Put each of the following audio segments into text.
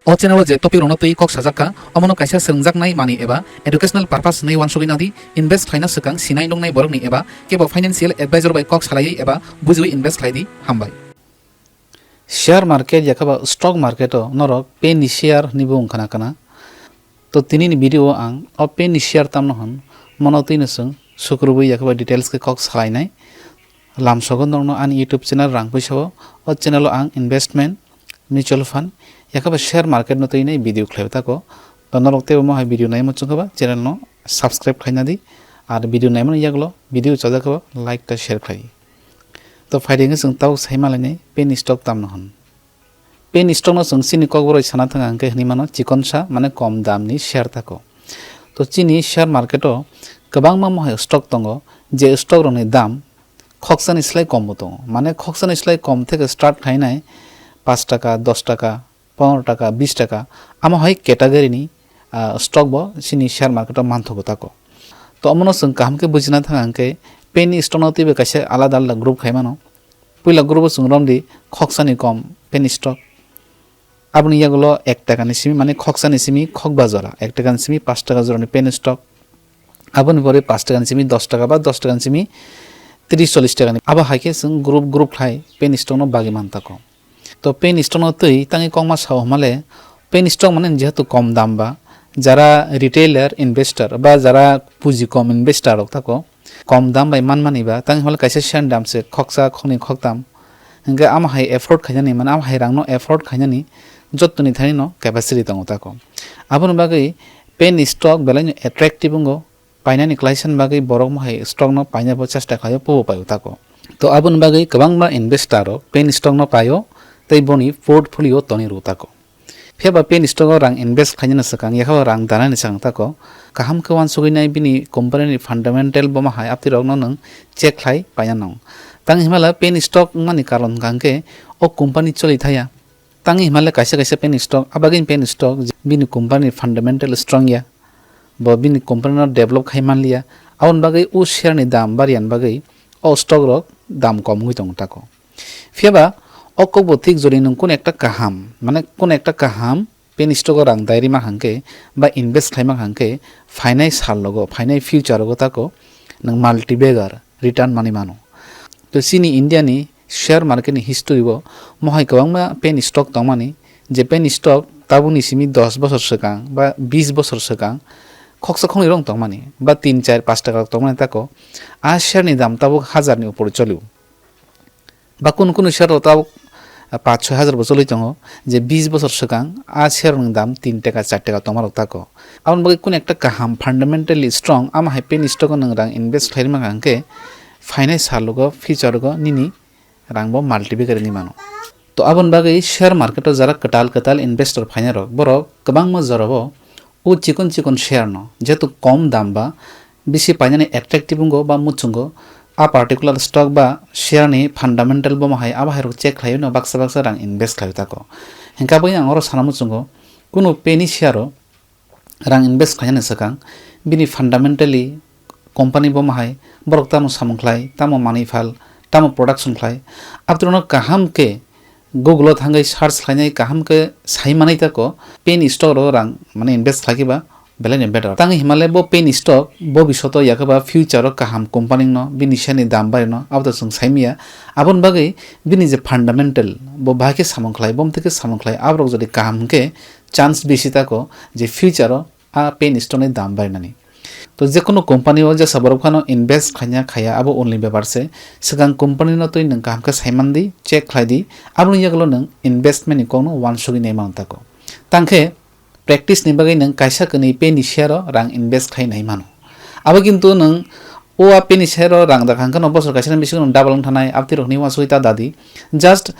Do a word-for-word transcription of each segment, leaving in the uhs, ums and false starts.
O channel o je topic rokno twi kok sajak kha, omono kaisa swrwngjaknai manwi eba educational purpose hwnwi uansugwi nadi, invest khlaina swkang sinai nuknai borokni eba kebo financial advisor bai kok salaiwi eba bujiwi invest khlai di. Hambai. Share market yakhe ba stock market o norok penny share hwnwi bo wngkhana kana. To tini ni video o ang o penny share tamno hwn, mono twi no chwng sukrubwi yakhe ba details khe kok salainai. Lamsogo norokno ani YouTube channel rang puisa o, o channel o ang investment, mutual fund, yakhe ba share market no twi nai video khlai tako. To norok teibo mohai video naima chwng khe ba channel no subscribe khlaina di, ar video naimani yagulo video chajak khe ba like ta share khlai. To phaidi hwnkhe chwng tabuk sai malainai penny stock tamno hwn. Penny stock no chwng chini kokborok sana thang hwnkhe hwnwi mano chikonsa, mane kom damni share tako. To chini share market o kwbangma mohai stock tongo, je stock rokni dam khoksani slai kombo tongo. Mane khoksani slai kom theke start khainai paanch taka, dos taka, pondro taka, bis taka, amo hai category ni, ah, stock bo chini share market o manthogo tako. To omono chwng kaham khe bujina thang hwnkhe penny stock no twibo kaisa alada alada group khai mano. Puila group o chwng romdi khoksani kom penny stock. Aboni yagulo ek taka ni simi, mane khoksani simi khokba jora, ek taka ni simi paanch taka jora ni penny stock. Aboni pore paanch taka ni simi dos taka ba dos taka ni simi tris chollish taka ni. Abo hai khe chwng group group khlai penny stock no bagwi man tako. To penny stock no twi tangwi kokma sao hwnmale, penny stock mane jehetu kom dam ba, jara retailer investor ba jara puji kom investor rok tako, kom dam bai manmani ba, tangwi hwnmale kaisa share ni dam se khoksa, khoknwi, khoktam. Hwnkhe amo hai afford khainani, mane amo hai rang no afford khainani jottoni thani no capacity tongo tako. Aboni bagwi penny stock belai no attractive wngo, painani klaisa ni bagwi borok mohai stock no paina bo chesta khlaio, pobo paio tako. To aboni bagwi kwbangma investor rok penny stock no paio tei boni portfolio toni rw tako. Phiya ba penny stock o rang invest khlainani swkang, yakha o rang danani swkang tako kaham khe uansugwi nai bini company ni fundamental bo mohai aptwi rok no nwng check khlai paina nang. Tang himala penny stock wngmani karon hwnkha hwnkhe o company choli thaya. Tang himale kaisa kaisa penny stock, abagwi penny stock bini company ni fundamental strong ya. Bo bini company no develop khai manliya, aboni bagwi o share ni dam bariyan bagwi o stock rok dam kom wngwi tongo tako. Phiya ba o kok bo thik jodi nwng kun ekta kaham, mane kun ekta kaham penny stock o rang dai rima hwnkhe ba invest khlaima hwnkhe phainai sal rogo, phainai future rogo tako nwng multi bagger return manwi mano. To chini India ni share market ni history o mohai kwbangma penny stock tongmani, je penny stock tabukni simi dos bosor swkang ba bis bosor swkang khoksa khongnwi rok tongmani ba tin, char, paanch taka rok tongmani tako, a share ni dam tabuk hajar ni upor choli o. Ba kunu kunu share rok tabuk, ah, paanch, choi hajar bo choli tongo, je bis bosor swkang a share ni dam tin taka, char taka tongma rok tako. Aboni bagwi kunu ekta kaham fundamentally strong, amo hai penny stock o nwng rang invest khlai rima hwnkhe phainai sal rogo, future rogo nini rang bo multiplier wngwi mano. To aboni bagwi share market o jara kwtal kwtal investor phaina rok, borok kwbangma jora o o chikon chikon share no jehetu kom dam ba bisi painani attractive wngo ba muchungo, a particular stock ba share ni fundamental bo mohai abo hai rok check khlaiwi no baksa baksa rang invest khlaiwi tako. Hwnkhe aboni ang oro sana muchungo, kunu penny share o rang invest khlainani swkang bini fundamentally company bo mahai, borok tamo samung khlai, tamo manwi phal, tamo production khlai, aborokno kaham khe Google o thangwi search khlainai, kaham khe sai manai tako penny stock ro rang mane invest khlai khe ba belai ni better. Tang himale bo penny stock bo bisoto yakhe ba future o kaham company no bini share ni dam bai no abo to chwng sai manya. Aboni bagwi bini je fundamental bo bahai khe samung khlai, bom thike samung khlai, aborok jodi kaham hwnkhe chance bisi tako je future o a penny stock ni dam barinani. To jekono company o jesa borok phano invest khaiya khaiya abo ulni bepar se, swkang company no twi nwng kaham khe sai man di, check khlai di, aboni yagulo nwng investment ni kokno uansugwi nai mano tako. Tangkhe practice ni bagwi nwng kaisa kwnwi penny share o rang invest khai nai mano. Abo kintu nwng o a penny share o rang dakha hwnkhe no bosor kaisa ni bisingo nwng double wng thanai, abtwi rok hinwi uansugwi ta dadi. Just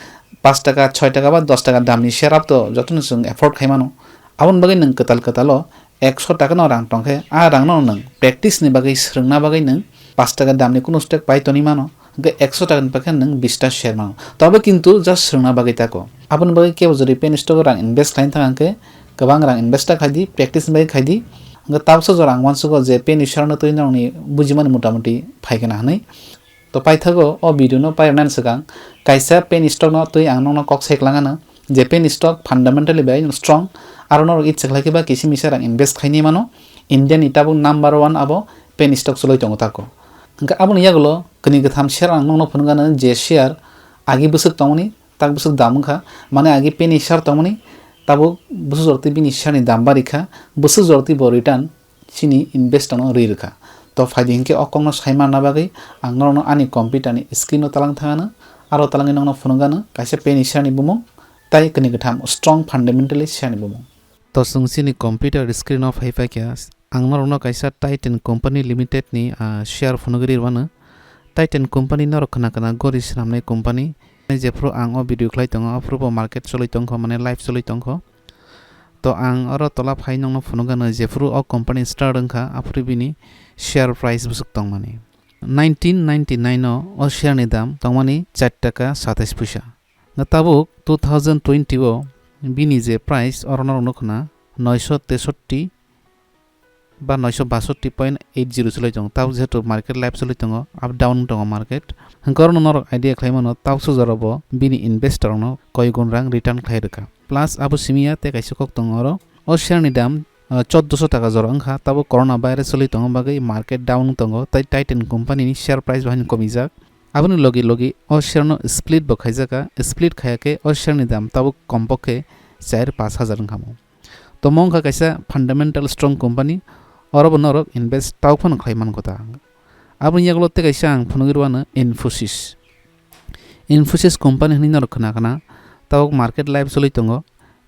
paanch taka, choi taka ba dos taka damni share up to jotono chwng afford khai mano. Aboni bagwi nwng kwtal kwtalo ekso taka no rang tongkhe, a rang no nwng practice ni bagwi swrwngna bagwi nwng paanch taka damni kunu stock pai toni mano, hwnkhe ekso taka ni paikhe nwng bis ta share mano. Tobo kintu just swrwngna bagwi tako. Aboni bagwi kebo jodi penny stock o rang invest khlaina thang hwnkhe kwbang rang invest ta khai di, practice ni bagwi khai di. Hwnkhe tabuksa jora ang uansugo je penny share no twi nokni bujimani motamuti phai khna hwnwi. To paithago o video no pairwnani swkang kaisa penny stock no twi ang nokno kok sai kwlangano. Je penny stock fundamentally bai strong, aro norok itse khlai khe ba kisi misa rang invest khaini mano, India ni tabuk number one abo penny stock chwlwi tongo tako. Hwnkhe aboni yagulo kwnwi kwtham share ang nokno phunukgano je share agi bwswk tongmani, tak bwswk dam wngkha, mane agi penny share tongmani, tabuk bwswk jorti bini share ni dam barikha, bwswk jorti bo return chini investor no rwi rwkha. To phaidi hinkhe o kokno sai manna bagwi ang norokno ani computer ni screen o talang thangano, aro talangwi nokno phunukgano kaisa penny share ni bumung, tai kwnwi kwtham strong fundamentally share ni bumung. To chwng chini computer screen o phai phai kha, ang norokno kaisa Titan Company Limited ni, ah, share phunugwi rwano. Titan Company norok khna khna gori swnamnai company. Jephru ang o video khlai tongo, aphuru bo market choli tongkho, mane live choli tongkho. To ang oro tola phai nokno phunukgano jephru o company start wngkha, aphuru bini share price bwswk tongmani. Nineteen ninety-nine o o share ni dam tongmani char taka satais puisa. Nga tabuk two thousand twenty o bini je price oro norok nukho na noisho tesotti ba noisho basotti point eight zero chwlai tongo. Tabuk jehetu market live chwlai tongo, up down tongo market. Hwnkhe oro norok idea khlai mano, tabuk sujaro bo bini investor rokno koi gun rang return khlai rwkha. Plus abo simi ya tei kaisa kok tongo oro. O share ni dam, ah, choddoso taka jora wngkha, tabuk corona virus chwlai tongo bagwi market down tongo, tei Titan company ni share price bo haino komijak. Aboni logi logi o share no split bo khaijak kha, split khaya khe o share ni dam tabuk kompokhe char pash hajar wngkha mo. Tomo wngkha kaisa fundamental strong company, oro bo norok invest tabuk phano khlai mankho ta. Aboni yagulo tei kaisa ang phunugwi rwano Infosys. Infosys company hwnwi norok khna khna, tabuk market live choli tongo,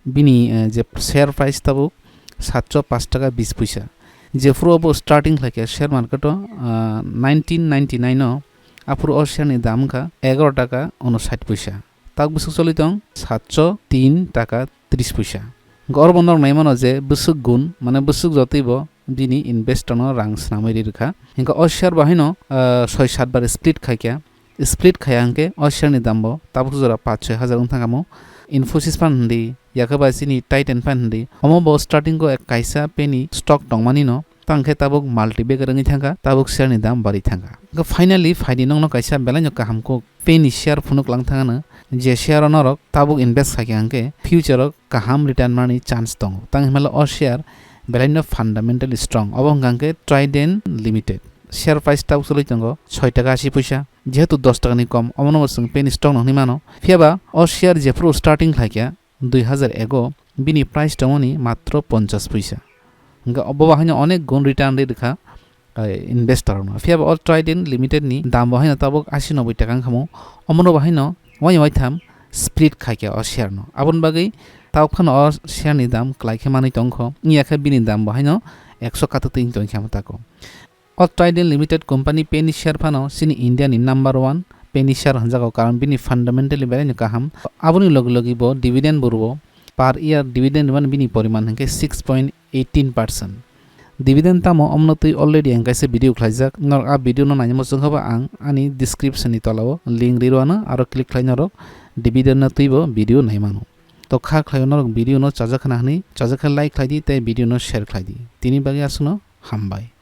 bini, eh, je share price tabuk satcho pash taka bis puisa. Jephuru obo starting khlaikha share market o, ah, nineteen ninety-nine o, aphuru o share ni dam wngkha egaro taka unosat puisa. Tak bwswk choli tong satcho tin taka tris puisa. Hwnkhe oro bo norok nai mano je bwswk gun, mane bwswk jotwi bo bini investor no rang swnamwi ri rwkha. Hwnkhe o share bo haino, ah, soi sat bar split khaikha. Split khaya hwnkhe o share ni dam bo tabuk jora paanch soi hajar wng thangkha mo. Infosys phan hwndi, yakhe bai chini Titan phan hwndi. Omo bo starting o ek kaisa penny stock tongmani no, tang khe tabuk multi bagger wngwi thangkha, tabuk share ni dam barwi thangkha. Hwnkhe finally phaidi nokno kaisa belai no kaham kok penny share phunuk lang thangano, je share o norok tabuk invest khaikha hwnkhe future o kaham return mani chance tongo. Tang himala o share belai no fundamentally strong. Obo hwnkha hwnkhe Trident Limited. Share price tabuk choli tongo soi taka asi puisa. Jehetu dos taka ni kom, omono bo chwng penny stock no hwnwi mano. Phiya ba o share jephuru starting khlaikha dui hajar ego, bini price tongmani matro ponchas puisa. Hwnkhe obo bo haino onek gun return ri rwkha, eh, investor no. Phiya ba o Trident Limited ni dam bo haino tabuk asi noboi taka wngkha mo. Omono bo haino wai waitham split khaikha o share no. Aboni bagwi tabuk phano o share ni dam kwlai khe manwi tongkho. Wngya khe bini dam bo haino ekso katuk twi tongkha mo tako. O Trident Limited company penny share phano chini India ni number one penny share hwnjago, karon bini fundamentally belai no kaham. Aboni logi logi bo dividend bo rwo, per year dividend rwmani bini poriman hwnkhe six point eighteen percent. Dividend tamo omno twi already ang kaisa video khlaijak, norok a video no naina muchung kha ba ang ani description ni tola o link ri rwano, aro click khlai norok dividend no twi bo video nai mano. To kha khlai norok video no chajak khna hwnwi, chajak khe like khlai di tei video no share khlai di. Tini bagwi aswkno hambai.